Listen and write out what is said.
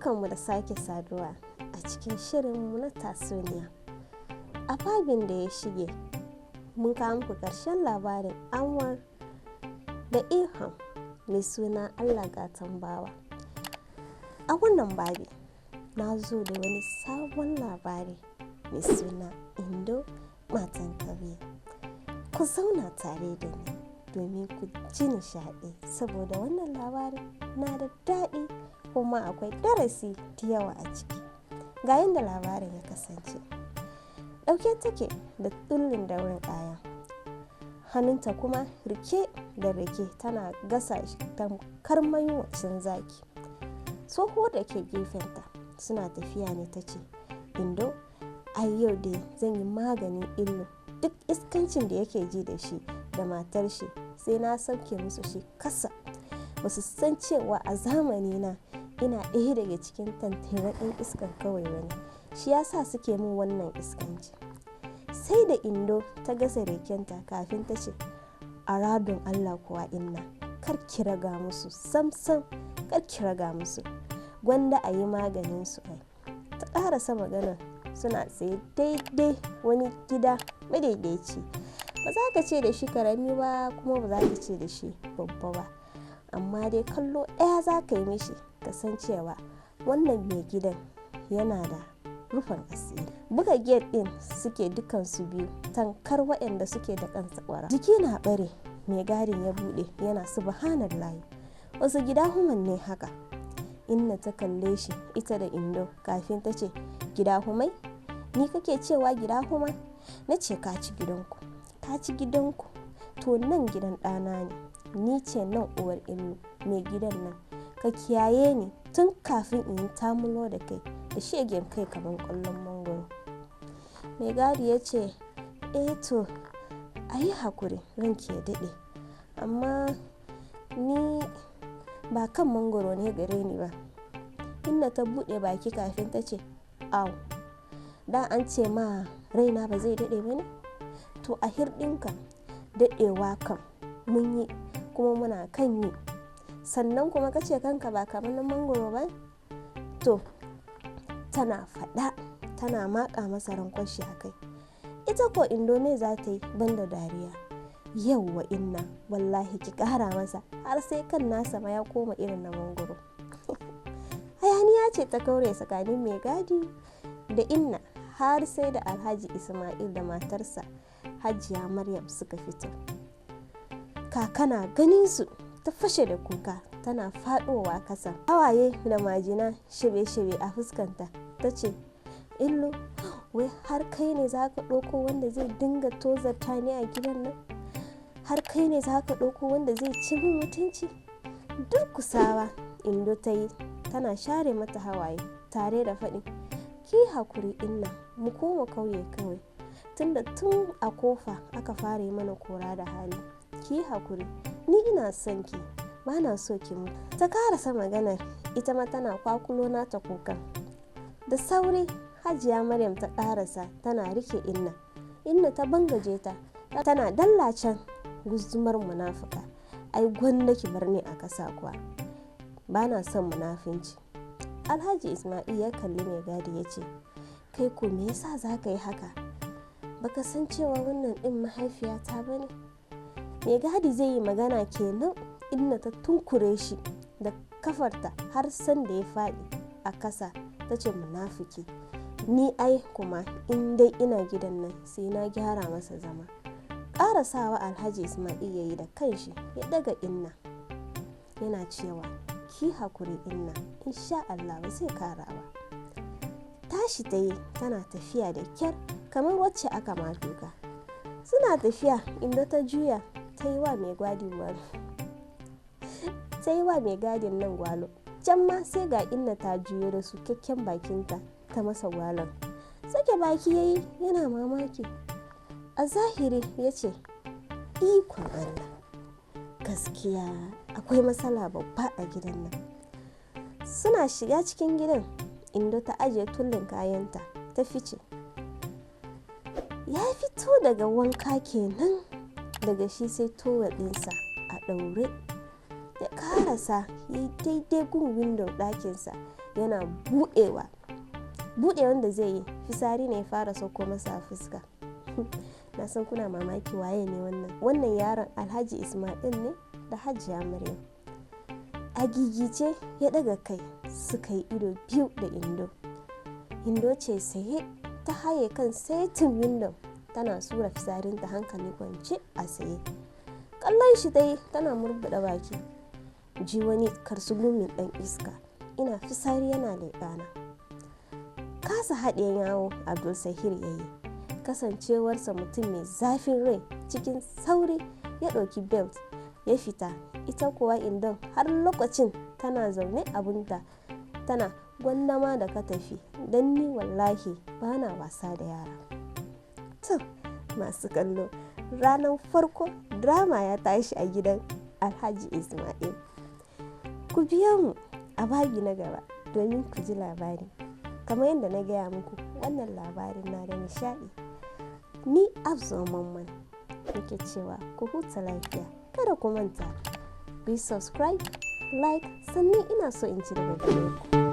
Barkanmu da sake saduwa a cikin shirinmu na tatsuniya. A babin da ya shige, mun kawo muku ƙarshen labarin Anwar da Ilham mai suna Allah Gatan Bawa. A wannan babi, na zo da wani sabon labari mai suna Indo Matan Kauye. Ku zauna tare da ni domin ku ji nishaɗi, saboda wannan labarin na da daɗi kuma akwai darasi da yawa a ciki. Ga yadda labarin ya kasance. Ɗauke take da tullin daurin kaya, hannunta kuma rike da rake, tana gasa shi tamkar mayunwacin zaki. Tsohuwar da ke gefenta suna tafiya ne ta ce, "Indo, ai yau dai zan yi maganin Illo. Duk iskancin da yake ji da shi da matar shi, sai na sauke musu shi kasa. Ba su san cewa a zamani na ina ɗaya daga cikin tantiran ɗin iskan kawai wani shi yasa suke min wannan iskanci." Sai da Indo ta gasa rakenta kafin ta ce, "A radon Allah kuwa inna, kar ki raga musu, sam sam kar ki raga musu, gwanda a yi maganin su ai." Ta ƙarasa maganar suna tsaye daidai wani gida madaidaici. Ba za ka ce da shi karami ba, kuma ba za ka ce da shi babba ba, amma dai kallo ɗaya za ka yi mishi ka san cewa wannan mai gidan yana da rufin asiri. Buga gate ɗin suke dukansu biyu tankar waɗanda suke da kan sakwara. Jiki na ɓare mai gadin ya buɗe yana, "Subhanallahi, wasu gida human ne haka?" Inna ta kalle shi ita da Indo kafin ta ce, "Gida humai? Ni kake cewa gida huma? Na ce ka ci gidanku, ka ci gidanku. To, nan gidan ɗana ne. Ni ce nan uwar Illo, mai gidan nan. Ka kiyaye ni tun kafin in yi tamulo da kai da shegen kai kamar ƙwallon mangwaro." Mai gadi ya ce, "Eh to, a yi hakuri, ranki ya daɗe, amma ni ba kan mangwaro ne gare ni ba." Inna ta buɗe baki kafin ta ce, "Au, da an ce ma raina ba zai daɗe ba ne? To, a hirɗinka, daɗewa kam mun yi kuma muna kan yi. Sannan kuma ka ce kanka ba kamar na mangwaro ba?" To, tana faɗa tana maka masa rankwashi a kai. Ita ko Indo me za ta yi banda dariya? "Yauwa inna, wallahi ki kara masa har sai kan nasa ma ya koma irin na mangwaro." Hayaniya ce ta kaure tsakanin mai gadi da inna har sai da Alhaji Ismail da matarsa Hajiya Maryam suka fito. Kaka na ganin su ta fashe da kuka tana fadowa kasa, hawaye da majina shebe-shebe a fuskanta. Ta ce, "Illo, wai har kai ne za ka ɗauko wanda zai dinga tozarta ni a gidan nan? Har kai ne za ka ɗauko wanda zai ci min mutunci?" Durkusawa Indo ta yi tana share mata hawaye tare da faɗin, "Ki hakuri inna, mu koma kauye kawai, tunda tun a kofa aka fara yi mana kora da hali. Ki hakuri, ni ina son ki, ba na so ki mutu." Ta karasa maganar ita ma tana kwakulo nata kukan. Da sauri Hajiya Maryam ta karasa tana rike inna. Inna ta bangaje ta tana, "Dallacen guzumar munafuka, ai gwanda ki bar ni a kasa kuwa, ba na son munafinci." Alhaji Ismail ya kalli mai gadi ya ce, "Kai ko me yasa za ka yi haka? Baka san cewa wannan din mahaifiyata ba ne?" Mai gadi zai yi magana kenan inna ta tunkure shi da kafarta har san da ya faɗi a kasa. Ta ce, "Munafiki, ni ai kuma in dai ina gidan nan sai na gyara masa zama." Ƙarasawa Alhaji Ismail ya yi da kanshi ya daga inna yana cewa, "Ki hakuri inna, insha Allah ba zai kara ba." Tashi ta yi tana tafiya da kyar kamar wacce aka ma duka. Suna tafiya inda ta juya ta yi wa mai gadi gwalo, ta yi wa mai gadin nan gwalo. Can ma sai ga inna ta juyo da su kyakken bakinta ta masa gwalon. Sake baki ya yi yana mamaki. A zahiri ya ce, "Ikon Allah, gaskiya akwai matsala babba a gidan nan." Suna shiga cikin gidan, Indo ta ajiye tullin kayanta ta fice. Ya fito daga wanka kenan, daga shi sai towel ɗinsa a ɗaure. Ya karasa ya yi daidai gun windon ɗakinsa. Yana buɗewa, buɗe wanda zai yi fisari ne ya fara sauko masa a fuska. Na san kuna mamaki, waye ne wannan? Wannan yaron Alhaji Ismail ne da Hajiya Maryam. A gigice ya ɗaga kai, suka yi ido biyu da Indo. Indo ce saye ta haye kan saitin windon, tana sura fisarinta hankali kwance a tsaye. Kallon shi dai tana murbuɗe baki. Ji wani karsugumin ɗan iska, ina fisari yana leƙana. Kasa haɗe yawo Abdul Sahir ya yi. Kasancewarsa mutum mai zafin rai, cikin sauri ya ɗauki belt ya fita. Ita kuwa Indon har lokacin tana zaune abunta tana gwandama da ka tafi, don ni wallahi bana wasa da yara. To, masu kallo, ranar farko drama ya tashi a gidan Alhaji Ismail. Ku biyo mu a babi na gaba domin ku ji labari. Kamar yadda na gaya muku, wannan labarin na da nishaɗi. Ni Afzo Mamman nake cewa ku huta lafiya. Kada ku manta ku yi subscribe, like, sannan ina so in ci daga gare ku.